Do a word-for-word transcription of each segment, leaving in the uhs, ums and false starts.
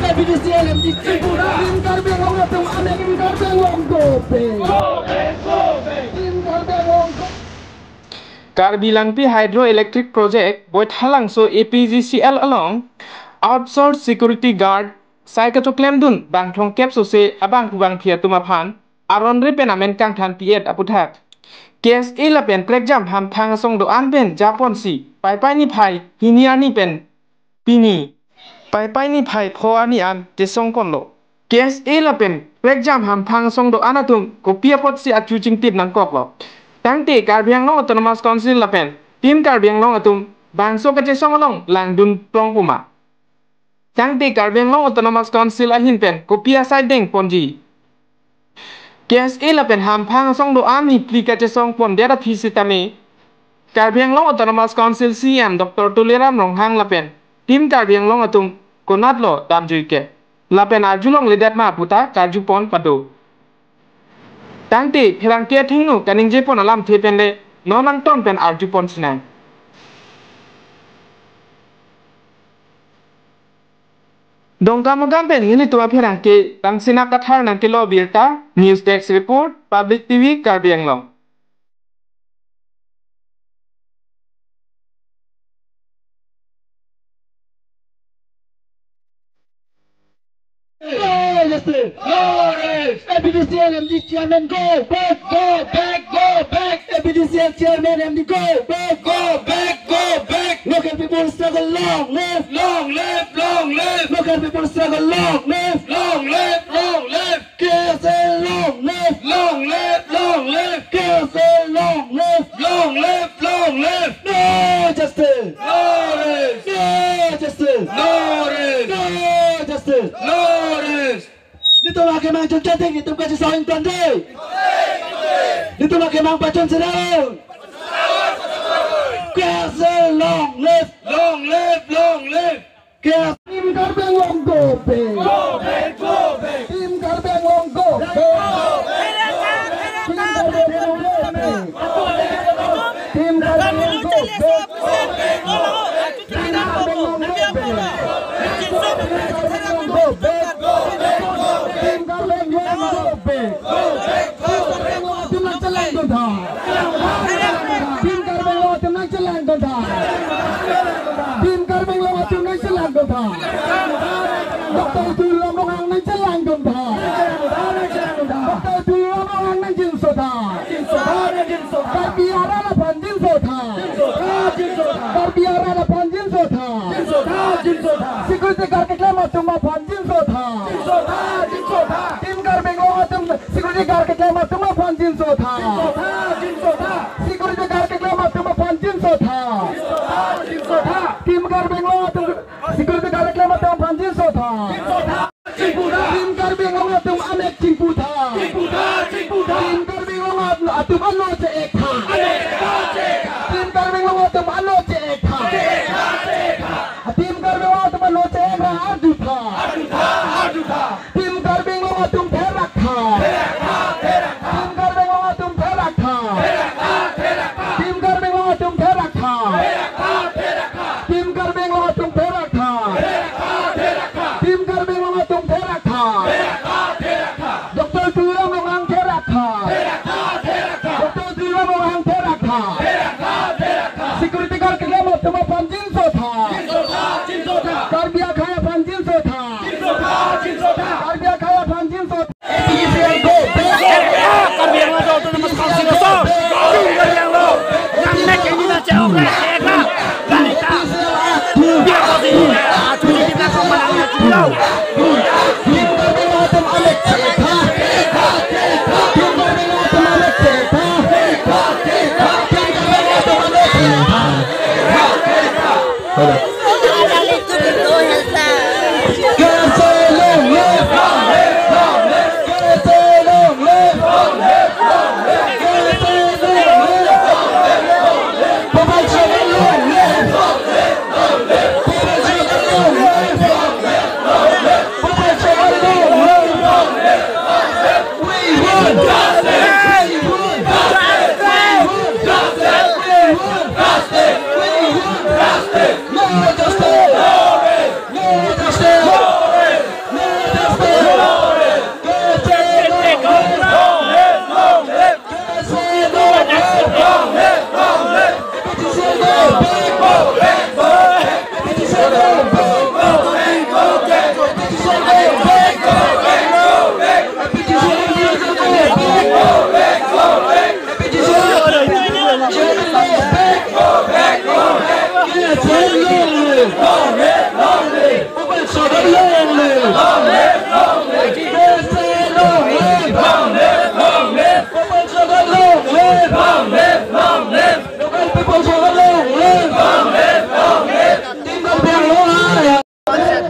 APHLC L M D Tripura. Team Karbi Anglong atum amek, Team Karbi Anglong go back. Team Karbi Anglong go. Karbi Langpi Hydroelectric Project, Boithalangso A P G C L along outsourced security guard sai kachoklemdun bangthrongkep sose abangphu bangphi atum aphan aronre pen amen kangthan pi-et aputhak K S A lapen prekjam hamphang asong do-an pen japonsi Paipai niphai hini arni pen pini Paipai niphai pho arni an chesongponlo. K S A lapen prekjam hamphang asong do-an atum kopi apotsi achu chingtip nangkoklo? Tangte Karbi Anglong Autonomous Council lapen Team Karbi Anglong atum bangso kachesong along langdun prong puma? Tangte Karbi Anglong Autonomous Council ahin pen kopi asai dengponji? K S A lapen hamphang asong do-an hiphli kachesongpondet aphi sitame Karbi Anglong Autonomous Council C E M Doctor Tuliram Ronghang lapen Team Karbi Anglong atum konatlo damjuike lapen arjulongledet ma puta karjupon pado. Tangte pherangke athengno kaningjepon alamthe penle non angton pen arjupon sinang. Dongkamukam pen nelitum apherangke Tangsina Kathar nangkelo birta. News Desk Report, Public T V, Karbi Anglong. No justice! No rest! APHLC L M D chairman, go back, go back, go back! APHLC L M D chairman, M D, go back, go back, go back! Local people struggle, long live! Long live, long live! Local people struggle, long live! Long live, long live! K S A long live! Long live, long live! K S A long live! Long live, long live! No justice! No rest! No justice! No rest! No justice! No rest! Nelitum akemang chunchonthek, nelitum kachesong ingtonde. Nelitum akemang pachun serang. K S A long live! Long live, long live! K S A, Team Karbi Anglong go back. Go back, go back. Team Karbi Anglong go back. Team Karbi Anglong go back. Team Karbi Anglong go back. Team Karbi Anglong go back. Team Karbi Anglong go back. Team Karbi Anglong go back. Team Karbi Anglong atum nangchelangdun tha. Team Karbi Anglong atum nangchelangdun tha. Team Karbi Anglong atum nangchelangdun tha. Doctor Tuliram Ronghang nangchelangdun tha. Doctor Tuliram Ronghang nangjinso tha. Karbi arat aphan jinso tha. Karbi arat aphan jinso tha. Security guard keklem atum aphan jinso tha. Team Karbi Anglong atum security guard keklem atum aphan jinso tha. Security guard keklem atum aphan jinso tha. Team Karbi Anglong atum security guard keklem atum aphan jinso tha. Team Karbi Anglong atum amek chingpu tha. Team Karbi Anglong atum ano che-ek tha. Team Karbi Anglong atum ano che-ek tha. Team Karbi Anglong atum ano che-ek ra arju tha. Team Karbi Anglong atum therak tha. Team Karbi Anglong atum therak tha. Team Karbi Anglong atum therak tha. Team Karbi Anglong atum therak tha. Team Karbi Anglong atum therak tha. Doctor Tuliram Ronghang therak tha. Doctor Tuliram Ronghang therak tha. Security guard keklem atum aphan jinso tha. Karbi akhei aphan jinso tha. Karbi akhei aphan jinso tha. Karbi Anglong atum nangmesen Long live, long live. K S A long live. Long live, long live. People's struggle long live. Long live, long live. Local people's struggle long live. Long live, long live. Team Karbi Anglong hai.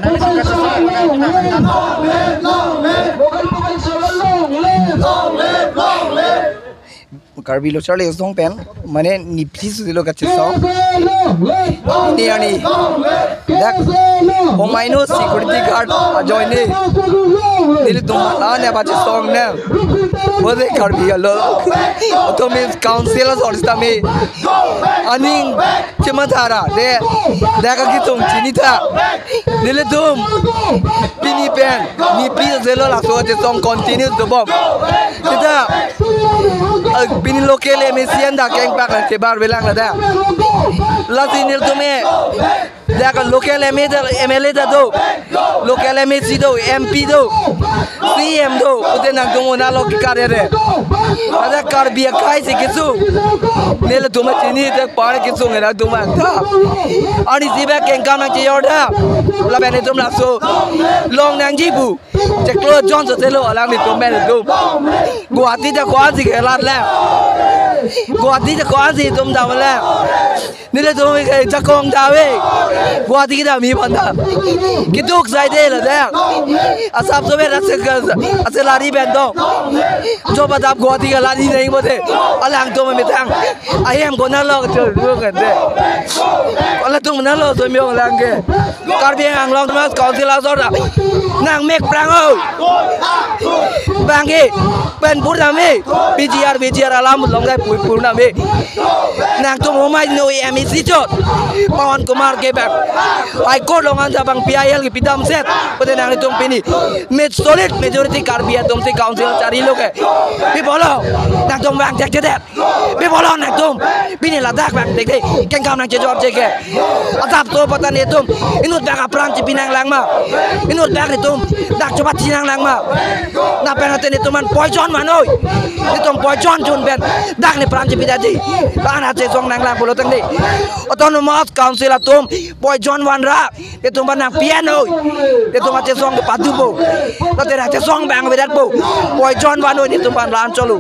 People's struggle long live. Long live, long live. Local people's struggle long live. Long live, long live. Karbi Lo Charli Asong pen, mane nipli sudilo kachesong. Ni ani. Dak, omaino security guard ajoine. Nelitum la ne pachesong ne. Bode Karbi alo. Autonomous Council asor sitame. Aning chemathara. De, dak akitung chinitha. Nelitum. Pini pen. Nipli sudilo laso kachesong continue dobom. Sita, ah, pini local M A C an dak kengpak nangkebar velang ladak. Lasi nelitum e, dak local M A, M L A ta do, local M A C do, M P do, C M do, pute nangtum unalo kekar re. Ladak Karbi akai si kesung. Nelitum chinitha par kesung nangtum ta. Arnisi bak kengkam nangchejor ta. Lapen nelitum laso long nangji pu. Chiklo John soselo alanglitum pen itum. Guwahati ta ko-ansi kelar le. Guwahati ta ko-ansi itum dam le. Nelitum ke jakong ta ave. Guwahati kedam aphan ta. Keduk sai de ladak. Asap so ber ase gas. Ase lari pen do. Jo padap Guwahati kelari nang bote. Alangtum methang. Ahem konatlo cho kan de. Alangtum natlo so myo lang ke. Karbi Anglong Autonomous Council asor ta nangmek prang o. Bangke pen pur name P G R, P G R alam long dai pui pur name. Nangtum homai no M A C chot. Pawan Kumar ke bang. High Court along an ta bang P I L kepidam set. Pute nangtum pini. Mit solid majority Karbi atum si council charilo ke. Pi bolo. Nangtum bang cek cedet. Pi bolo nangtum. Pini ladak bang tek tek. Kengkam nangchejor cheke. Asap so patan itum. Inut bak apran chipi nanglang ma. Inut bak itum. Dak chobat chinanglang ma. Lapen ate itum an poison vanoi. Itum poison chun pen. Dak ne pran chipi daji. Lapen achesong nanglang pulo tangte. Autonomous Council atum. Poison vanra. Itum aphan nangpi-an noi. Itum achesong kepadupo. Lapen achesong bang vedatpo. Poison vanoi itum aphan lan cholo.